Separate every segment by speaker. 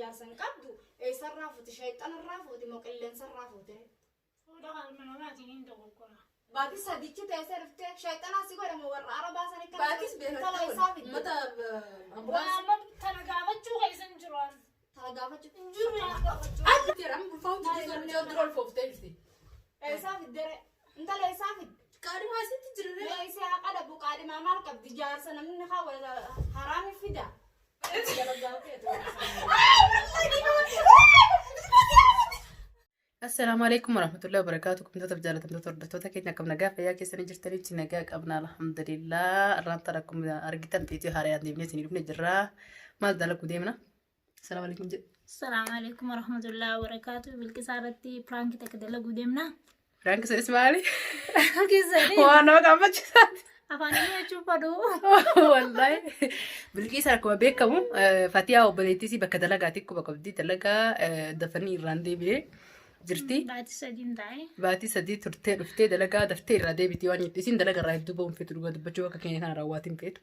Speaker 1: jaarsa hin qabdu eessarraa fuuti shayxanarraa fuuti moo qilleensarraa fuute?
Speaker 2: Fuudha qalma namaatiin hin dogoggora.
Speaker 1: Baatii sadichi teessee dhuftee shayxanaa si godhe moo warra arabaa san akkana
Speaker 3: Baatis
Speaker 1: intala isaa fidde.
Speaker 3: Uummata
Speaker 2: Waa
Speaker 3: ambulaansii.
Speaker 2: amma tana gaafachuu keessa hin jiru an.
Speaker 1: Tana gaafachuu
Speaker 2: Hin jiru yaa.
Speaker 3: Amma bulfaa'uun jirtu dura ulfooftee jirti.
Speaker 1: Eessaa fiddere intala isaa fidde.
Speaker 3: Qaadhimaa isitti jirre.
Speaker 1: Mee isii haqa dhabu qaadhimaa maal qabdi jaarsa namni haa haraami fida.
Speaker 3: Assalaamu alaikum warahmatullahi wabarakatuh. Kumtoota jaalatamtoota hordoftoota keenya akkam nagaa fayyaa keessanii jirtanitti nagaa qabna alhamdulillah. Irraan tana akkuma argitan viidiyoo haaraan deemnee isinii dhufne jirra. Maal dalaguu deemna? Assalaamu alaikum jedhe.
Speaker 2: Salaamu alaikum warahmatullahi wabarakatuh. Bilqisaa irratti piraankii takka dalaguu deemna.
Speaker 3: Piraanki sanis maali?
Speaker 2: Piraankii sadii.
Speaker 3: Waan nama qaammachiisaati.
Speaker 2: Afaan inni jechuun fadhu.
Speaker 3: Wallahi. Bilqiisa akkuma beekamu Fatiyaa obboleettiisii bakka dalagaati quba qabdi. Dalagaa dafanii irraan deebi'ee jirti.
Speaker 2: Baatii sadiin taa'e.
Speaker 3: Baatii 3 turtee dhuftee dalagaa daftee irraa deebiti waan jette. Isiin dalaga irraa hedduu ba'uun feetu dhugaa dubbachuu akka keenya kana raawwaatiin feetu.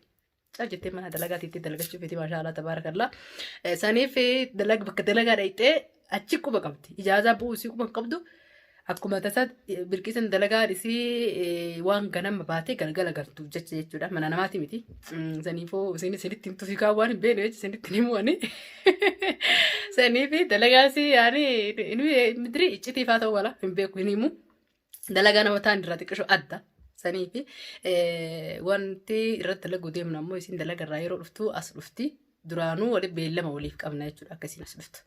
Speaker 3: Cal jettee mana dalagaa teettee dalagachuu feeti maashaa Allah tabaarakallah. Saniif dalaga bakka dalagaa dhayxee achi quba qabdi. Ijaazaa bu'uu isii quba hin qabdu. Akkuma tasaa Bilqiisan dalagaa isii waan ganama baatee galgala galtuuf jecha jechuudha. Mana namaati miti. Saniifuu isin isinitti himtu fi kaan waan hin beekne jecha isinitti hin himu ani. Saniif dalagaa isii yaani midiri iccitii faa ta'uu mala hin beeku hin himu. Dalagaa nama ta'an irraa xiqqisho adda. Saniifi wanti irratti dalaguu deemnu ammoo isin dalaga irraa yeroo dhuftu as dhufti. Duraanuu wali beellama waliif qabna jechuudha akka isin as dhuftu.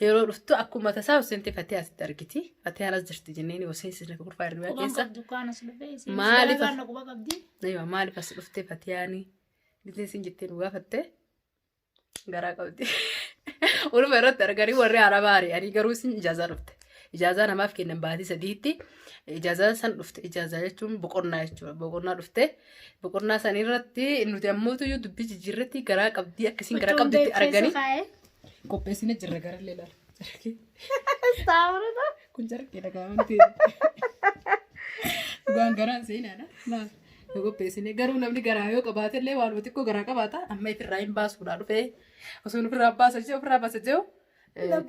Speaker 3: Yeroo dhuftu akkuma tasaa Hussein Fatee asitti argiti. Fatee as jirti jenneen Hussein sirna kurfaa hirriba
Speaker 2: Quban
Speaker 3: keessa.
Speaker 2: qabdu kaan as dhufee. Isiin
Speaker 3: Maaliif
Speaker 2: dalagaan na quba qabdi.
Speaker 3: Aywa maaliif as dhuftee Fatiyaani? Gisee isin jettee nu gaafatte garaa qabdi. Ulfa irratti arganii warri arabaa ari'anii garuu isin ijaazaa dhufte. Ijaazaa namaaf kennan baatii 3tti ijaazaa san dhufte. Ijaazaa jechuun boqonnaa jechuudha. Boqonnaa dhufte. Boqonnaa san irratti nuti ammoo iyyuu dubbii jijjiirratti garaa qabdii akkasiin garaa
Speaker 2: Huccuun
Speaker 3: qabditti
Speaker 2: beeksisa
Speaker 3: arganii
Speaker 2: kaa'ee.
Speaker 3: qopheessine jirra garallee laala.
Speaker 2: Astaghfirullah.
Speaker 3: Kun carqee dhagaa wanti. Dhugaan garaan seenaadha. Maal? Nu qopheessine garuu namni garaa yoo qabaate illee waanuma xiqqoo garaa qabaata amma ifirraa hin baasuudhaa dhufee osoo ofirraa baasa jee ofirraa baasa jee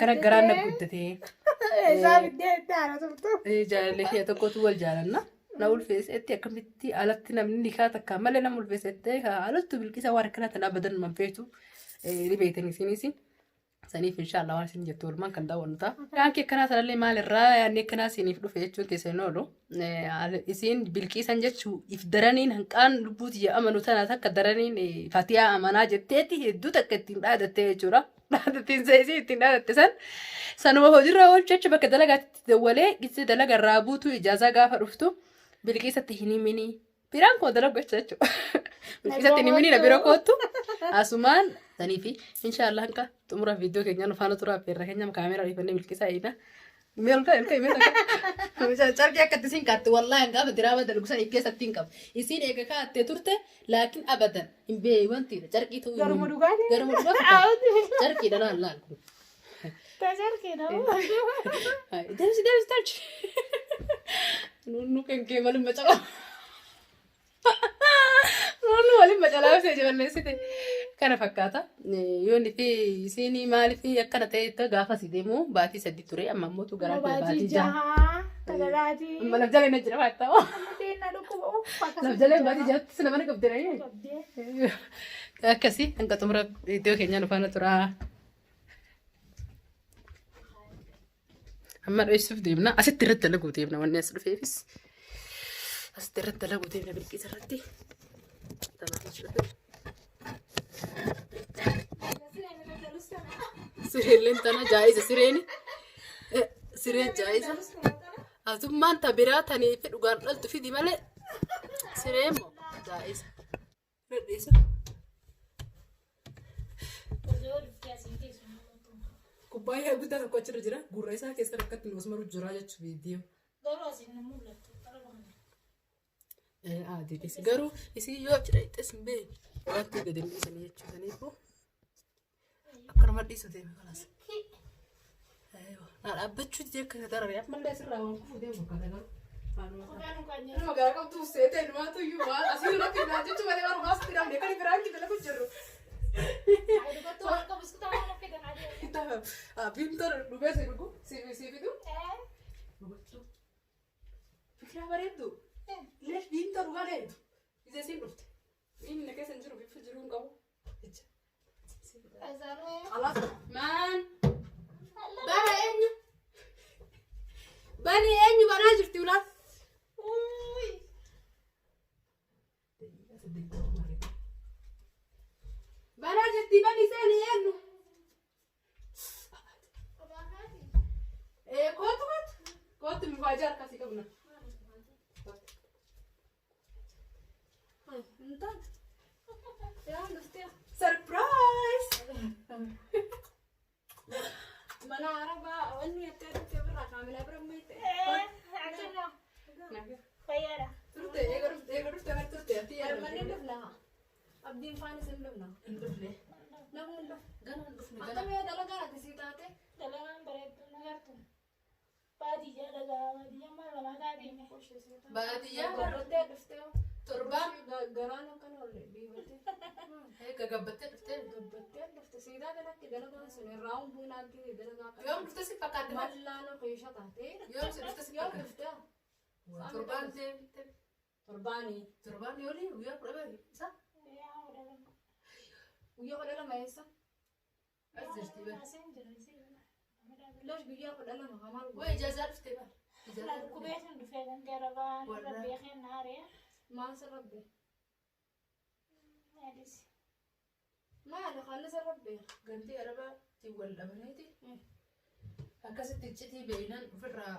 Speaker 3: kana garaan na guddatee.
Speaker 2: Isaa biddee itti haara turtu.
Speaker 3: Jaalallee kiyya tokkotu wal jaalanna. Na ulfeessetti akkamitti alatti namni nikaa takka malee nama ulfeessette alatti bilqisa waan akkanaa tana abadan man feetu ni beektan isinis. Saniif inshaallah waan isin jettu oolmaan kan daawwannu ta'a. Piraankii akkanaa sanallee maalirraa yaadni akkanaa isiniif dhufe jechuun keessa hin oolu. Isiin bilqiisan jechuu if daraniin hanqaan lubbuu tiyya amanu tana takka daraniin fatiyaa amanaa jetteeti hedduu takka ittiin dhaadattee jechuudha. Dhaadattiin isii ittiin dhaadatte san sanuma hojiirra oolchu jecha bakka dalagaatti dawwalee gisee dalaga irraa buutu ijaazaa gaafa dhuftu bilqiisatti hin himinii. Biraan koo dalagu jecha jechuudha. Bilqiisatti hin himinii na bira koottu asumaan saniifi inshaallah hanqa xumura viidiyoo keenyaa nu faana turaa affeerra keenya kaameeraa dhiifannee bilqisaa eegna. Mee ol ka'i ol ka'i mee takka. Carqii akka itti isiin kaatte wallaahi gaafa diraama dalagu san keessatti hin qabu. Isiin eega kaattee turte laakiin abadan hin beeyi wantiidha carqii ta'uu hin
Speaker 2: Garuma dhugaatii.
Speaker 3: Garuma dhugaa fakkaata. Carqiidha laal laal kun.
Speaker 2: Tajarkeedha.
Speaker 3: Deemsi deemsi tolchi. Nu kan kee waliin macalaa. Nu waliin macalaa osoo jaballeessite. Kana fakkaata. Yoo inni fi isiin maaliif akkana ta'e gaafa si deemu baatii 3 ture amma immoo tu garaa kee
Speaker 2: Baatii
Speaker 3: baatii 6.
Speaker 2: 6. Tajalaatii.
Speaker 3: Amma laf jala inni jira faata.
Speaker 2: Deena dhukkuba uffata.
Speaker 3: Laf jala baatii 6tti sila mana qabdee
Speaker 2: Qabdee.
Speaker 3: Akkasii hanga xumura viidiyoo keenyaa nu faana turaa. Amma dho'isuuf deemna. Asitti irratti dalaguu deemna wanni as dhufeefis. Asitti irratti dalaguu deemna bilqiisa irratti. Tanaaf as dhufe. Sireelleen tana jaa'isa sireeni. Sireen jaa'isa. Asummaan ta biraa tanii fi dhugaan dhaltu fidi malee siree immoo jaa'isa. Dhedheessa. Kubbaayyaa guddaa tokko achirra jira. Gurra isaa keessa rakkatti nu osmaru jira jechuudha viidiyoo.
Speaker 2: Garuu asiin hin mul'attu.
Speaker 3: Adii keessa garuu isin yoo achi dhaqxes hin beeku. Wanti gadi hin dhiisanii jechuudha. Saniifuu akkanuma dhiisu deeme kanas. Na dhaabbachuu didee akka darare ammallee asirraa waan kufuu deemu fakkaata garuu. Nama garaa qabdu seetee numaatu iyyuu waan asii irratti naan jechuu malee waan maas itti dhabne kan biraan itti dalagu jirru. Vimtoo dhugee si dhugu si fidu. Dhugattu. Fikiraa bareeddu. Leesh vimtoo dhugaa dheedu. Ija siin dhufte. Inni keessa hin jiru bifa jiruu hin qabu. Ija. Alaas maan. Bana eenyu? Bani eenyu banaa jirti ulaan? Banaa jirti bani seeni eenyu? Kootu kootu. Kootu mifaajaa harkasii qabna. Surprise!
Speaker 1: Mana arabaa wanni akka dhufte birraa kaamilaa bira meette.
Speaker 2: Fayyaadha.
Speaker 3: Turte eega dhufte eega dhufte kan turte ati yaada.
Speaker 1: Manni dhufna. Abdiin faanis hin dhufna.
Speaker 3: Hin dhufne.
Speaker 1: Namni hin dhufne.
Speaker 3: Gana hin dhufne gana.
Speaker 1: Akkamii dalagaa ati sii taate?
Speaker 2: Dalagaan bareedduu nagartu. Baadiyyaa dhagaa baadiyyaa maal lamaa taatee.
Speaker 3: Baadiyyaa
Speaker 1: Gabbattee dhuftee.
Speaker 3: Torbaan.
Speaker 1: Garaan akkana ol dhiibatee.
Speaker 3: Eega gabbattee dhuftee.
Speaker 1: Gabbattee dhufte sii taate lakki dalagaan sun irraa humbuunaatti dalagaa
Speaker 3: Yoom
Speaker 1: kana.
Speaker 3: dhufte si fakkaate?
Speaker 1: Mallaanoo keessa taate.
Speaker 3: Yoom si dhufte si
Speaker 1: Yoom
Speaker 3: fakkaate?
Speaker 1: dhuftee?
Speaker 3: Torbaan deemte.
Speaker 1: Torbaanii.
Speaker 3: Torbaan yooni guyyaa 10 isa?
Speaker 1: Guyyaa 12 eessa?
Speaker 3: As jirti bara.
Speaker 1: Leesh guyyaa 12 hamaan
Speaker 3: Waa ijaazaa dhufte bara. Ijaazaa dhufte.
Speaker 2: Dhukkubeetiin dhufee kan garabaan rabbii kennaaree.
Speaker 1: Maal sirrabbe?
Speaker 2: Maalis.
Speaker 1: Maali kan sirrabbe?
Speaker 3: Gantii arabaatti wal dhabaniiti. Akkasitti iccitii beeynan ofirraa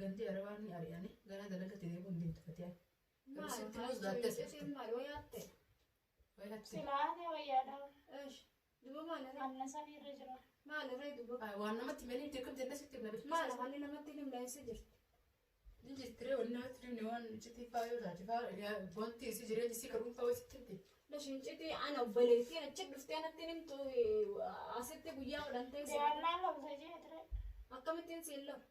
Speaker 3: gantii arabaa ni ari'anii gara dalagatti deemuun deemtu fatiyaan.
Speaker 1: Maali
Speaker 3: Muus daattee as
Speaker 1: kan maali wayaatte?
Speaker 3: Wayyaatti.
Speaker 2: Silaate wayyaadha.
Speaker 1: Eesh duba maali ree?
Speaker 2: Anna saniirra jira.
Speaker 1: Maali ree duba?
Speaker 3: Waan namatti himanii beekam jennee sitti himna bilisa.
Speaker 1: Maali kan namatti himna eessa jirti?
Speaker 3: Ni jirti ree wanni namatti himne waan iccitii faa yoo taate faa wanti isii jireenyi isii kan dhuunfaa wayii sitti himte.
Speaker 1: Leesh iccitii ana obboleettiin achi dhuftee natti himtu asitti guyyaa 10 teesse.
Speaker 2: Jaallaa lolta jee ture.
Speaker 1: Akkamittiin siin lafu?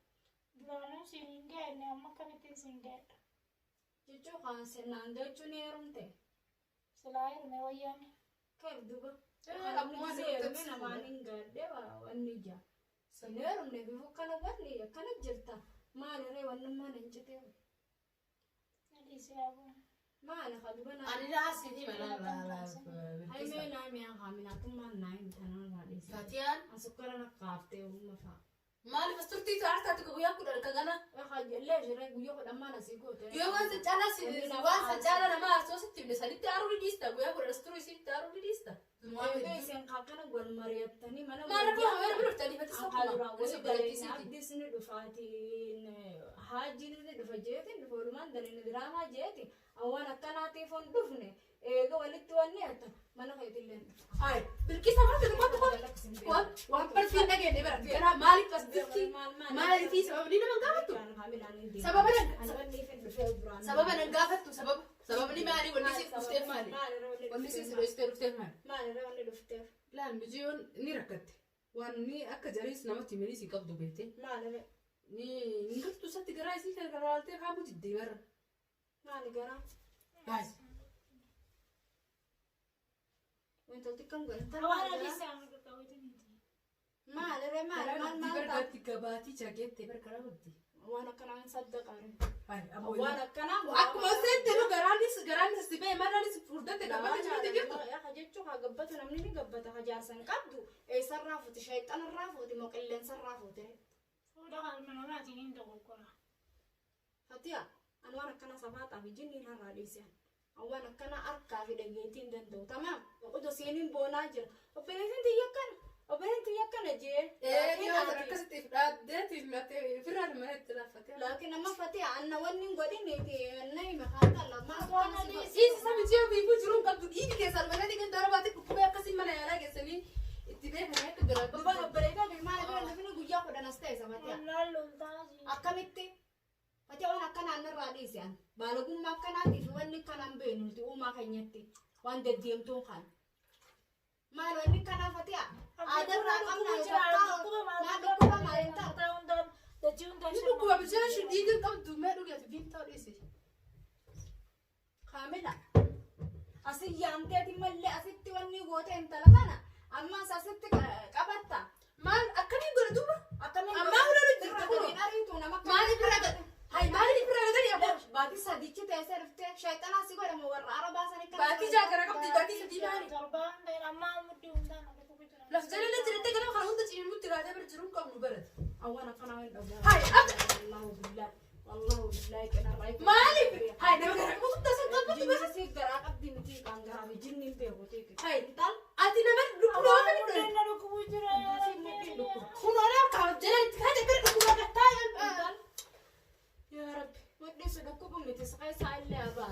Speaker 2: Duraanuu siin hin gaenne amma akkamittiin siin gaedha.
Speaker 1: Jechuu kan sirnaan jechuun heerumte.
Speaker 2: Silaa heerume wayyaame.
Speaker 1: Keef duba.
Speaker 3: Akkuma
Speaker 1: Namni heerume namaan hin gaadhe wanni ija. Sin heerumne bifu kana wanni akkana jirta. Maali ree wannummaan hin citee?
Speaker 2: Adiis yaabuu.
Speaker 1: Maali ka duba naa.
Speaker 3: Ani laasii hima laa
Speaker 1: Haimee naa mi'a kaaminaatummaan naa hin tanaan raadheessa.
Speaker 3: Fatiyaan
Speaker 1: An sukkara na kaaftee uumma fa'a.
Speaker 3: maaliif as turtii taartaa tokko guyyaa 10 ka gana?
Speaker 1: Illee jiree guyyaa 10 maal asii goote?
Speaker 3: Yoo waan san caalaa waan san caalaa nama arsoo sitti himne sanitti aaruu ni dhiista guyyaa 10 as turuu isitti aaruu ni dhiista.
Speaker 1: Eegee isin akkana wal mari'attanii mana
Speaker 3: Maal rakkoo haweera bira dhuftanii fatis
Speaker 1: Akka
Speaker 3: tokkuma.
Speaker 1: duraan walii galanii abdiis ni dhufaatiin haajiin ni dhufa jeetiin dhufa walumaan dalagne diraamaa jeeti awwaan akkanaatiif hin dhufne eega walitti wanni hatta mana keetillee hin dhufu.
Speaker 3: Ay, bilqisa maal jedhu kottu kottu. Waan barfii hin dhageenye bara. Gara maaliif as jirti? Maaliif sababni nama hin gaafattu? Sababa nan gaafattu sababa. Sababni maali? Wanni isiin dhufteef maali? Wanni isiin dhufteef maali?
Speaker 1: Maalirra wanni dhufteef?
Speaker 3: Laal mijiyoon ni rakkatte. Waan ni akka jariis namatti himanii si qabdu beekte.
Speaker 1: Maalirra?
Speaker 3: Ni hin gartuu isatti garaa isii kan garaaltee kaabuu diddee barra.
Speaker 1: Maali garaa?
Speaker 3: Baay'ee.
Speaker 1: Wantooti kam godhatan?
Speaker 2: Waan adiis saamuu qaqqabeetiin miti.
Speaker 1: Maalirra maali maal maal ta'a?
Speaker 3: Bargaatti gabaatii jageette bargaraa qabdi.
Speaker 1: Waan akkanaa hin saddaqaare.
Speaker 3: Baay'ee.
Speaker 1: Waan akkanaa
Speaker 3: Akkuma seente nu garaanis garaanis si ba'e maraanis furdatte gabbate jirti jirtu.
Speaker 1: Yaa jechuun haa gabbatu namni ni gabbata haa jaarsan qabdu eessarraa fuute shayxanarraa fuute moo qilleensarraa fuute.
Speaker 2: Fuudha qalma namaatiin hin dogoggora.
Speaker 1: Fatiha ani waan akkanaa safaaxaa fi jinniin har'aa dhiise. Waan akkanaa harkaa fi dhageettii hin danda'u. Tamaam odoo seeniin boonaa jira. Obboleettiin tiyya akkana obboleettiin tiyya akkana jee.
Speaker 3: Ee akkasitti dhaabdeeti firraa manatti laafate.
Speaker 1: Laakiin amma Fatiha anna wanni hin godhin na hima haa ta'la maal akkana si godhe.
Speaker 3: Dhiisi sami ji'a fiifuu jiruun qabdu dhiigi keessaan manatti ganda arabaatti dhukkubee akkasii mana yaalaa geessanii itti beekanii akka garaa
Speaker 1: Duba obboleettaa fi maal bira lafni guyyaa 10 as ta'e Fatiha.
Speaker 2: Wallaan loltaa jee.
Speaker 1: Akkamitti Fatiha waan akkanaa narraa dhiise an baalagummaa akkanaatiif wanni akkanaan beeknu nuti uumaa keenyatti waan deddeemtuun kan maal wanni akkanaa Fatiha aadarraa qabnaa maal dhukkuba maal hin ta'a
Speaker 3: Ni dhukkuba bishaan shi dhiigi qabdu mee dhugeeti biiftaa dhiisi.
Speaker 1: Kaamila asii yaamteeti mallee asitti wanni goote intala kana Amma asitti qabatta.
Speaker 3: Maal akkamiin godhe duuba?
Speaker 1: Akkamiin
Speaker 3: Ammaa hunda jirta kunoo.
Speaker 1: Ariitu nama
Speaker 3: Maaliif irraa gad? Hay maaliif irraa gadanii aboo?
Speaker 1: Baatii sadichi teessee dhuftee shayxanaa si godhamu warra arabaa sanii kana.
Speaker 3: Baatii jaagara qabdi baatii sadii maali?
Speaker 2: Torbaan ta'e ammaa muddii hundaan na dhukkubu jira.
Speaker 3: Laf jala jirte ganama kana hunda ciimutti raatee bira jiruu qabnu barate.
Speaker 1: Awwaan akkanaa hin dhabu.
Speaker 3: Hay abda
Speaker 1: Wallahu billahi. Wallahu billahi qinarraa.
Speaker 3: maaliif? Hay nama garaa qabutu tasan qabdu
Speaker 1: Jinni si garaa qabdi miti kan garaa fi jinni hin beeku teeke.
Speaker 3: Hay
Speaker 1: Intal
Speaker 3: ati nama lubbuu nama
Speaker 2: Ammaa
Speaker 3: kan
Speaker 2: muddeen na dhukkubu jira yaa Rabbi.
Speaker 3: Kun oolaa kaaf jala itti kaate bira dhukkuba gattaa
Speaker 1: intal
Speaker 3: Yaa Rabbi.
Speaker 1: mudhisu dhukkubu miti si keessaa illee abaa.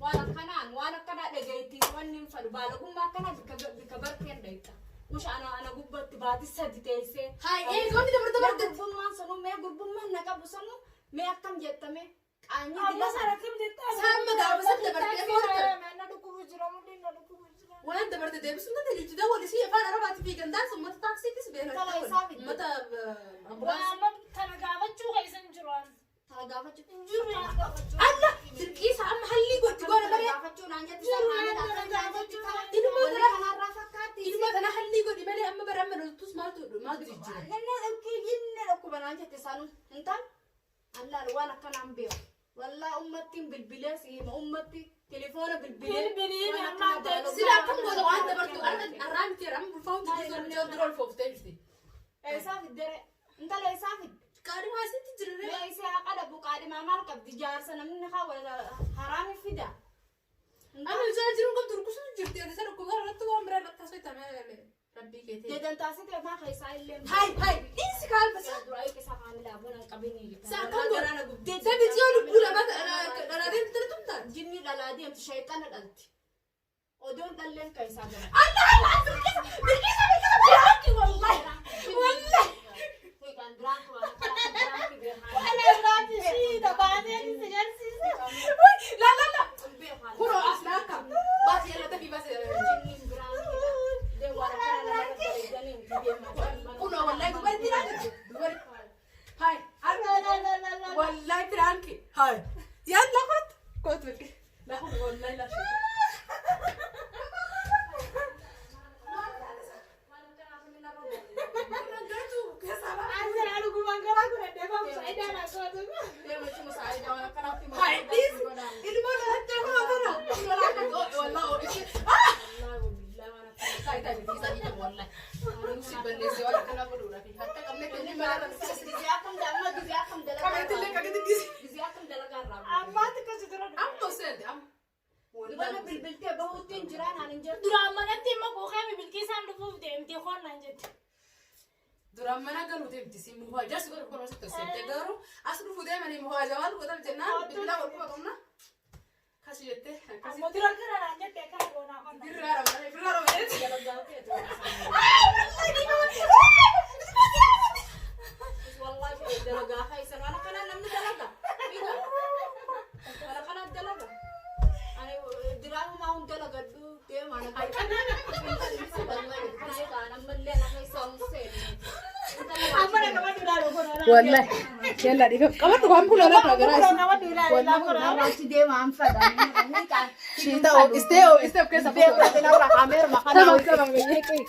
Speaker 1: Waan akkanaan waan akkanaa dhageettii wanni hin fadhu baalagummaa akkanaa bikka bikka barteen dhayxa. Musha ana ana gubbatti baatii sadi teessee.
Speaker 3: Hay eegonni dabarta
Speaker 1: Mee
Speaker 3: bargatti.
Speaker 1: gurbummaan sanuu mee gurbummaan na qabu sanuu mee akkam jettame qaanyii
Speaker 2: Amma
Speaker 1: dila
Speaker 2: sana akkam jettaa?
Speaker 3: Saama gaafa san dabartee moorta.
Speaker 2: Na dhukkubu jira muddeen na dhukkubu jira.
Speaker 3: Waan dabarte deebisuun dandeenyu jida wal isii afaan arabaatti fi gandaan uummata taaksiitis beena.
Speaker 1: Tala isaa fidde.
Speaker 3: Uummata
Speaker 2: Waa
Speaker 3: ambulaansii.
Speaker 2: amma kana gaafachuu keessa hin jiru ani.
Speaker 1: tala gaafachuu.
Speaker 2: Hin jiru yaa gaafachuu.
Speaker 3: Alla dirqiisa amma hallii gochi goona malee.
Speaker 1: Gaafachuu naan jetti
Speaker 2: Jiru
Speaker 1: sana
Speaker 2: yaa
Speaker 1: akkam
Speaker 2: gaafachuu.
Speaker 1: jetti
Speaker 3: Ilmoo
Speaker 1: wanni
Speaker 3: tana
Speaker 1: kanarraa fakkaatti.
Speaker 3: ilmoo tana hallii godhi malee amma bara amma loltus maaltu maaltu jijjiira.
Speaker 1: Namni inni dhukkuba naan jette sanuu intal allaal waan akkanaan beeku. Wallaa ummattiin bilbilee si hima ummatti telefoona bilbilee.
Speaker 2: Bilbilii
Speaker 1: waan
Speaker 2: ammaa
Speaker 1: akkanaa
Speaker 2: ta'e.
Speaker 3: Sila akkam goota waan dabartu arraa miti amma bulfaa'uun jijjiirra jiru dura olfooftee jirti.
Speaker 1: Eessaa fiddere intala eessaa fidde.
Speaker 3: Qaadhimaa asitti jirre.
Speaker 1: Mee isee haqa dhabu qaadhimaa maal qabdi jaarsa namni haa haraami fida.
Speaker 3: Amma bishaan jiruun qabdu rukusuun jirti ati isa dhukkuba irratti waan biraa irratti haasofamee rabbii keetii.
Speaker 1: Dedantaasitee maa keessaa illee.
Speaker 3: Hai hai dhiisi kaalfasa.
Speaker 1: Dura eeqisaa kaamilaa buna hin qabini.
Speaker 3: Sa akkam godha. Sabi ji'a lubbuu lama dhalaateen tumtaan.
Speaker 1: Jinni dhalaa deemtu shayxana dhalti. Odoon dhalleen keessaa gala.
Speaker 3: Allah Allah bilqisa bilqisa bilqisa biraanki wallahi wallahi.
Speaker 2: Ana biraatti ishii tabaatee si garsiisa.
Speaker 3: La la la. Kunoo as laakka. Baasii yalla dafii baasii yalla. Kunoo wallahi dubartii laata dubartii. Hai wallahi biraanki. Hai yalla kot kot bilqisa. La wallahi la shita.
Speaker 2: Asirraa dhugumaan garaa kun addeefamu saayidaan akkootu.
Speaker 3: Hai dhiisi. Ilmoo dhalattee kunoo tana.
Speaker 2: Ammaa xiqqoo si dura dhufe.
Speaker 1: Bilbiltee bahuutti hin jiraan ani hin jirtu.
Speaker 2: Duraan manatti immoo kuukee bilqiisaan dhufuuf deemtee koonnaan jette.
Speaker 3: Duraan mana galuu deemti si muhaajaa si godhu kun asitti seente garuu as dhufu deemanii muhaajaa waan godhan jennaan bilbilaa wal quba qabna. Kasi jettee akkasi
Speaker 2: Ammoo dura kana naan jette akkana goonaa koonnaan.
Speaker 3: birraa ramanii birraa ramanii.
Speaker 1: Wallahi dalagaa keessan waan akkanaa namni dalaga. Waan akkanaa dalaga. Ani diraamumaa hun dalagadhu deemaa na ammallee na keessa hun seenne.
Speaker 2: Amma na qabadhu ilaalu kun.
Speaker 3: Wallahi yalla dhiifa qabadhu waan kun alaa garaa
Speaker 2: Kun qabadhu ilaalu kun.
Speaker 1: Achi deemaa an fadha.
Speaker 3: Shiita oofistee oofistee of keessa
Speaker 1: Beeku narra kameeruma kana.
Speaker 3: Tamam tamam.